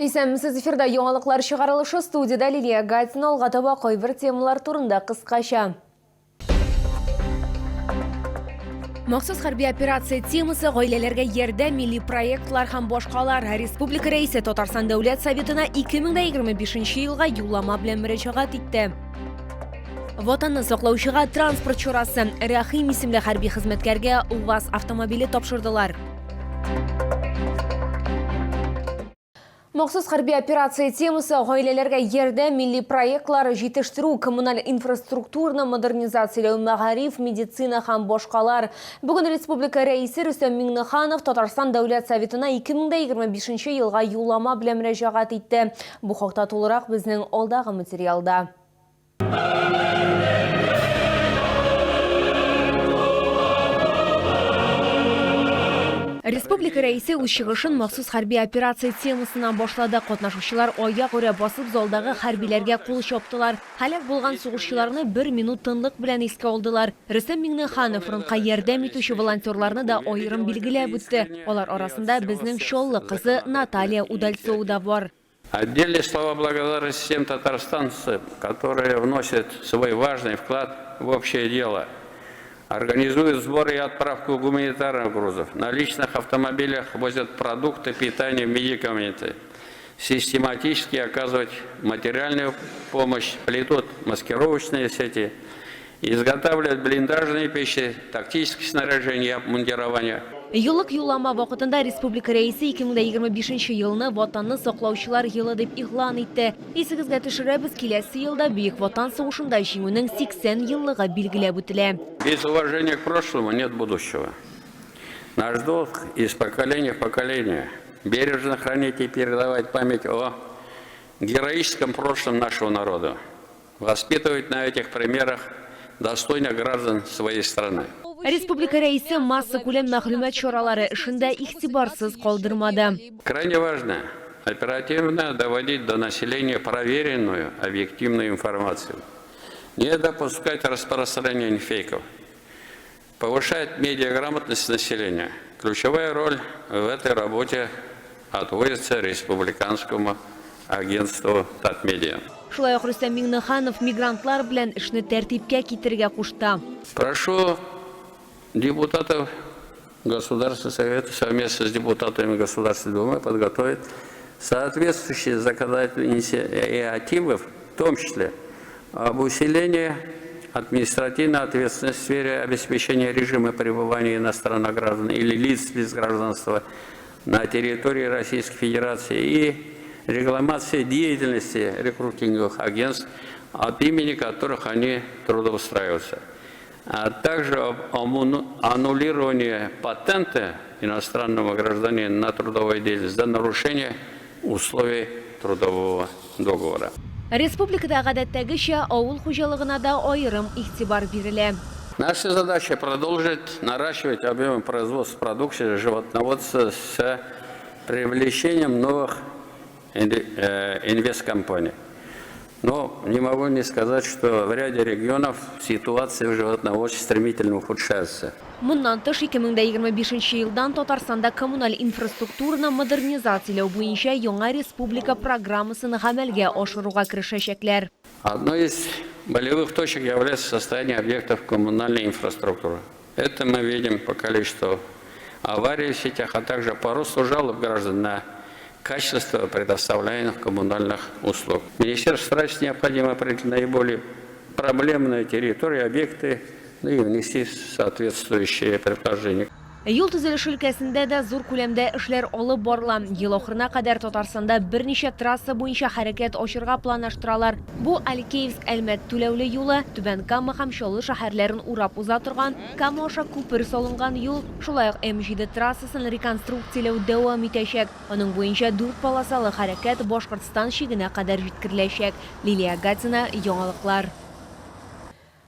Исәнмесез, эфирда яңалыклар чыгарылышы, студиядә Лилия Гатина. Алга таба кайбер темалар турында кыскача. Махсус хәрби операция темасы, гаиләләргә ярдәм, милли проектлар һәм башкалар. Республика Рәисе Татарстан Дәүләт Советына 2025 елга юллама белән мөрәҗәгать итте. Ватанны саклаучыга транспорт чарасы, Рәхим исемле хәрби хезмәткәргә УАЗ автомобиле тапшырдылар. Махсус хәрби операция темасы, гаиләләргә ярдәм, милли проектлар, җитештерү, коммуналь инфраструктураны модернизацияләү, мәгариф, медицина һәм башкалар. Бүген республика Рәисе Рөстәм Миңнеханов Татарстан Дәүләт Советына 2025 елга юллама белән мөрәҗәгать итте. Бу хакта тулырак безнең алдагы материалда. Республика Рәисе үз чыгышын махсус хәрби операция темасыннан башлады. Катнашучылар аягүрә басып залдагы хәрбиләргә кул чаптылар. Һәлак булган сугышчыларны бер минут тынлык белән искә алдылар. Рөстәм Миңнеханов фронтка ярдәм итүче волонтерларны да аерым билгеләп үтте. Алар арасында безнең Чаллы кызы Наталья Удальцова да бар. Отдельные слова благодарности всем татарстанцам, которые вносят свой важный вклад в общее дело. Организуют сбор и отправку гуманитарных грузов. На личных автомобилях возят продукты питания, медикаменты. Систематически оказывать материальную помощь, плетут маскировочные сети, изготавливают блиндажные печи, тактическое снаряжение и обмундирование. Еллык юллама вакытында республика Рәисе 2025 елны Ватанны саклаучылар елы дип игълан итте. Исегезгә төшерәбез, киләсе елда Бөек Ватан сугышында Җиңүнең 80 еллыгы билгеләп үтелә. Без уважения к прошлому нет будущего. Наш долг из поколения в поколение бережно хранить и передавать память о героическом прошлом нашего народа. Воспитывать на этих примерах достойных граждан своей страны. Республика Рәисе массакүләм мәгълүмат чаралары эшен дә игътибарсыз калдырмады. Крайне важно оперативно доводить до населения проверенную, объективную информацию. Не допускать распространения фейков. Повышать медиаграмотность населения. Ключевая роль в этой работе отводится республиканскому агентству Татмедиа. Шулай ук Рөстәм Миңнеханов мигрантлар белән эшне тәртипкә китерергә кушты. Прошу депутатов Государственного совета совместно с депутатами Государственной Думы подготовить соответствующие законодательные инициативы, в том числе об усилении административной ответственности в сфере обеспечения режима пребывания иностранных граждан или лиц без гражданства на территории Российской Федерации и регламентации деятельности рекрутинговых агентств, от имени которых они трудоустраиваются, а также об аннулировании патента иностранного гражданина на трудовую деятельность за нарушение условий трудового договора. Республикада гадәттәгечә авыл хуҗалыгына да аерым игътибар бирелә. Наша задача продолжить наращивать объемы производства продукции животноводства с привлечением новых инвесткомпаний. Но не могу не сказать, что в ряде регионов ситуация в животноводстве стремительно ухудшается. Моннан тыш, 2025 елдан Татарстанда коммуналь инфраструктураны модернизацияләү буенча яңа республика программасын гамәлгә ашыруга керешәчәкләр. Одной из болевых точек является состояние объектов коммунальной инфраструктуры. Это мы видим по количеству аварий в сетях, а также по росту жалоб граждан на качество предоставляемых коммунальных услуг. Министерство строительства необходимо определить наиболее проблемные территории, объекты, ну и внести соответствующие предложения. Юл төзелеше өлкәсендә дә зур күләмдә эшләр алып барыла. Ел ахырына кадәр Татарстанда берничә трасса буенча хәрәкәт ачырга планлаштыралар. Бу Алькеевск-Әлмәт түләүле юлы, Түбән Кама һәм Чаллы шәһәрләрен урап уза торган Кама аша күпер салынган юл, шулай ук М-7 трассасын реконструкцияләү дәвам итәчәк. Аның буенча дүрт полосалы хәрәкәт Башкортстан чигенә кадәр җиткереләчәк. Лилия Гатина, Яңалыклар.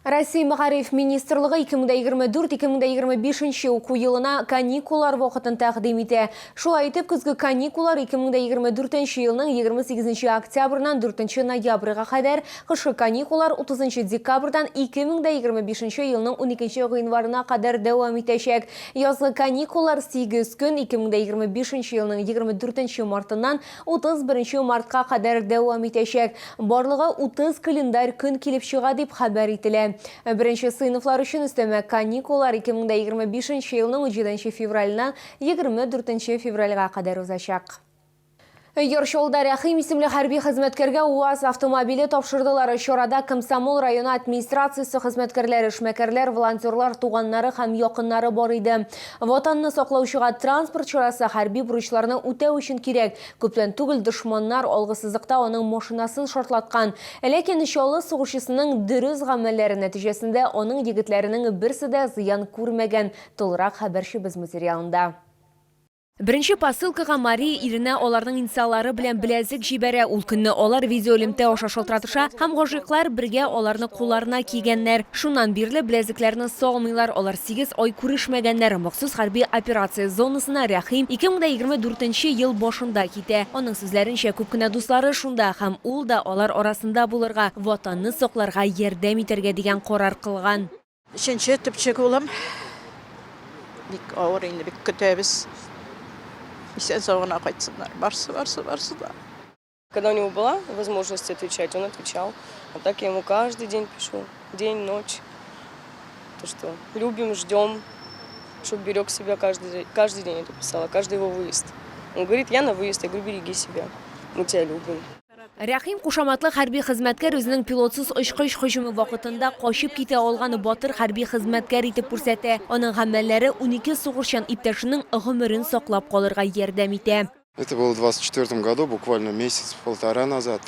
Россия Мәгариф министрлыгы 2024-2025 уку елына каникуллар вакытын тәкъдим итә. Шулай итеп, көзге каникуллар 2024 елның 28 октябреннән 4 ноябрьгә кадәр, кышкы каникуллар 30 декабрьдән 2025 елның 12 гыйнварына кадәр дәвам итәчәк. Язгы каникуллар 8 көн, 2025 елның 24 мартыннан 31 мартка кадәр дәвам итәчәк. Барлыгы 30 календарь көн килеп чыга, дип хәбәр ителә. Беренче сыйныфлар өчен өстәмә каникуллар 2025 елның 7 февраленнән 24 февральгә кадәр узачак. Яр Чаллыда Рәхим исемле хәрби хезмәткәргә УАЗ автомобиле тапшырдылар. Чарада Комсомол районы администрациясе хезмәткәрләре, эшмәкәрләр, волонтерлар, туганнары һәм якыннары бар иде. Ватанны саклаучыга транспорт чарасы хәрби бурычларны үтәү өчен кирәк. Күптән түгел дошманнар алгы сызыкта аның машинасын шартлаткан. Ләкин Чаллы сугышчысының дөрес гамәлләре нәтиҗәсендә аның егетләренең берсе дә зыян күрмәгән. Тулырак хәбәрчебез материалында. Беренче посылкага Мария иренә аларның инициаллары белән беләзек җибәрә. Ул көнне алар видеоэлемтә аша шалтыратыша һәм гашыйклар бергә аларны кулларына кигәннәр. Шуннан бирле беләзекләрне салмыйлар, алар сигез ай күрешмәгәннәр. Махсус хәрби операция зонасына Рәхим 2024 нче ел башында китә. Аның сүзләренчә, күп кенә дуслары шунда һәм ул да алар арасында булырга, Ватанны сакларга ярдәм итәргә дигән карар кылган. Өченче төпчек улым. Бик авыр инде, бик көтәбез. Исән-сау гына кайтсыннар. Барсы, барсы, барсы да. Когда у него была возможность отвечать, он отвечал. А так я ему каждый день пишу. День, ночь. То, что любим, ждем, чтобы берег себя каждый, каждый день это писала, каждый его выезд. Он говорит, я на выезд, я говорю, береги себя, мы тебя любим. Рәхим кушаматлы хәрби хезмәткәр үзенең пилотсыз очкыч һөҗүме вакытында качып китә алган батыр хәрби хезмәткәр итеп күрсәтә. Аның гамәлләре унике сугышчан иптәшенең гомерен саклап калырга ярдәм итә. Это было в 24 году, буквально месяц-полтора назад.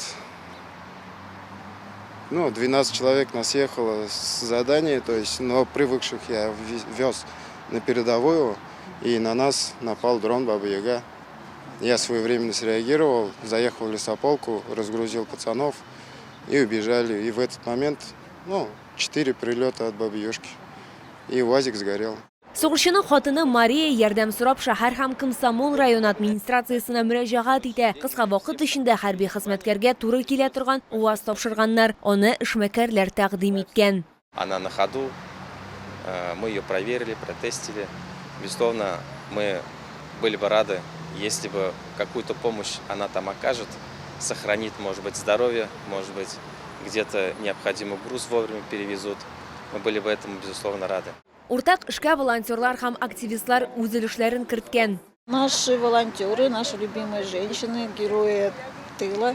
Ну, 12 человек нас ехало с задания, то есть, но привыкших я вез на передовую, и на нас напал дрон Баба-Яга. Я своевременно среагировал, заехал в лесополку, разгрузил пацанов и убежали. И в этот момент, ну, 4 прилета от Бабьюшки. И УАЗик сгорел. Сугышчының хатыны Мария ярдәм сорап шәһәр һәм Комсомол районы администрациясенә мөрәҗәгать итә. Кыска вакыт эчендә хәрби хезмәткәргә туры килә торган УАЗ тапшырганнар. Аны эшмәкәрләр тәкъдим иткән. Она на ходу, мы ее проверили, протестили. Безусловно, мы были бы рады, если бы какую-то помощь она там окажет, сохранит, может быть, здоровье, может быть, где-то необходимый груз вовремя перевезут. Мы были бы этому, безусловно, рады. Уртак эшкә волонтерлар һәм активистлар үз өлешләрен керткән. Наши волонтеры, наши любимые женщины, герои тыла,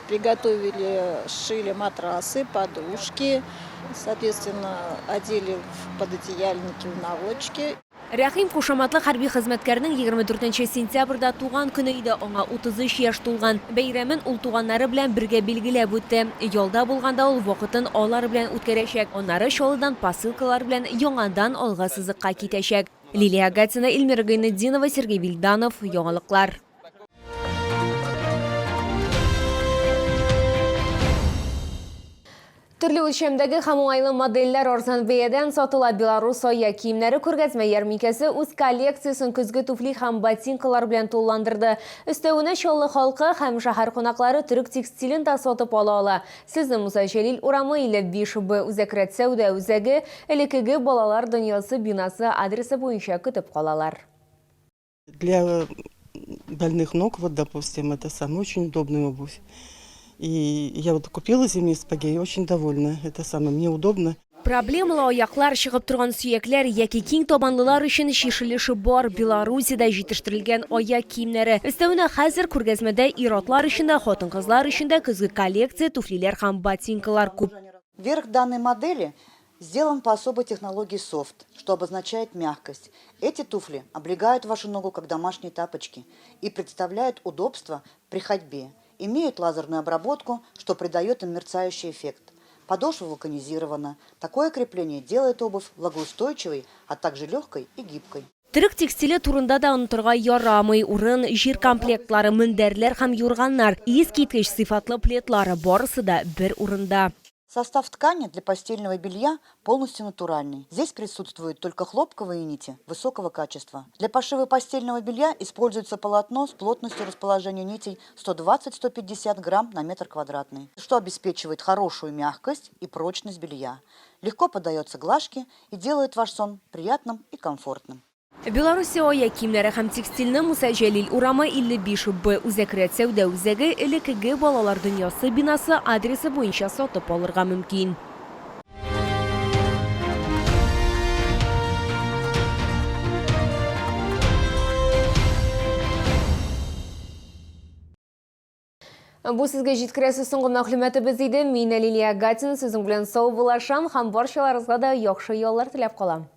приготовили, сшили матрасы, подушки, соответственно, одели в пододеяльники, в наволочки. Рәхим кушаматлы хәрби хезмәткәрнең 24 сентябрьдә туган көне иде, аңа 33 яшь тулган. Бәйрәмен ул туганнары белән бергә билгеләп үтте. Ялда булганда ул вакытын алар белән үткәрәчәк, аннары Чаллыдан посылкалар белән яңадан алгы сызыкка китәчәк. Лилия Гатина, Эльмира Гайнетдинова, Сергей Вильданов, Яңалыклар. Төрле үлчәмдәге һәм уңайлы модельләр арзан бәядән сатыла. Беларус аяк киемнәре күргәзмә ярминкәсе үз коллекциясен көзге туфли һәм ботинкалар белән тулыландырды. Өстәвенә Чаллы халкы һәм шәһәр кунаклары төрек текстилен дә сатып ала ала. Сезне Муса Җәлил урамы 55 Б Үзәк рәт сәүдә үзәге, элеккеге Балалар дөньясы бинасы адресы буенча көтеп калалар. Для больных ног, вот, допустим, это самая очень удобная обувь. И я вот купила зимние сапоги и очень довольна. Это самое, мне удобно. Проблемалы аяклар, чыгып торган сөякләр яки киң табанлылар өчен чишелеше бар Белоруссиядә җитештерелгән аяк киемнәре. Өстәвенә хәзер күргәзмәдә ир-атлар өчен дә, хатын-кызлар өчен дә көзге коллекция, туфлиләр һәм ботинкалар күп. Верх данной модели сделан по особой технологии софт, что обозначает мягкость. Эти туфли облегают вашу ногу, как домашние тапочки, и представляют удобство при ходьбе. Имеют лазерную обработку, что придает им мерцающий эффект. Подошва вулканизирована. Такое крепление делает обувь влагоустойчивой, а также легкой и гибкой. Төрек текстиле турында да онытырга ярамый. Урын, җир комплектлары, мендәрләр һәм юрганнар, искиткеч сыйфатлы пледлар, барысы да бер урында. Состав ткани для постельного белья полностью натуральный. Здесь присутствуют только хлопковые нити высокого качества. Для пошива постельного белья используется полотно с плотностью расположения нитей 120-150 грамм на метр квадратный, что обеспечивает хорошую мягкость и прочность белья. Легко поддается глажке и делает ваш сон приятным и комфортным. Белоруссия аяк киемнәре һәм текстильне Муса Җәлил урамы 55 Б Үзәк рәт сәүдә үзәге элеккеге Балалар дөньясы бинасы адресы буенча сатып алырга мөмкин. Бу сезгә җиткерәсе соңгы мәгълүматыбыз иде. Мин Лилия Гатина сезнең белән саубуллашам һәм барчаларыгызга да яхшы яллар теләп калам.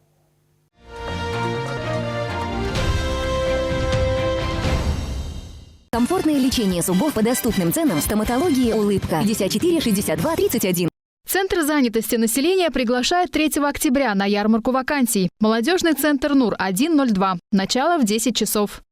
Комфортное лечение зубов по доступным ценам в стоматологии «Улыбка» 54 62 31. Центр занятости населения приглашает 3 октября на ярмарку вакансий. Молодежный центр «Нур» 102. Начало в 10 часов.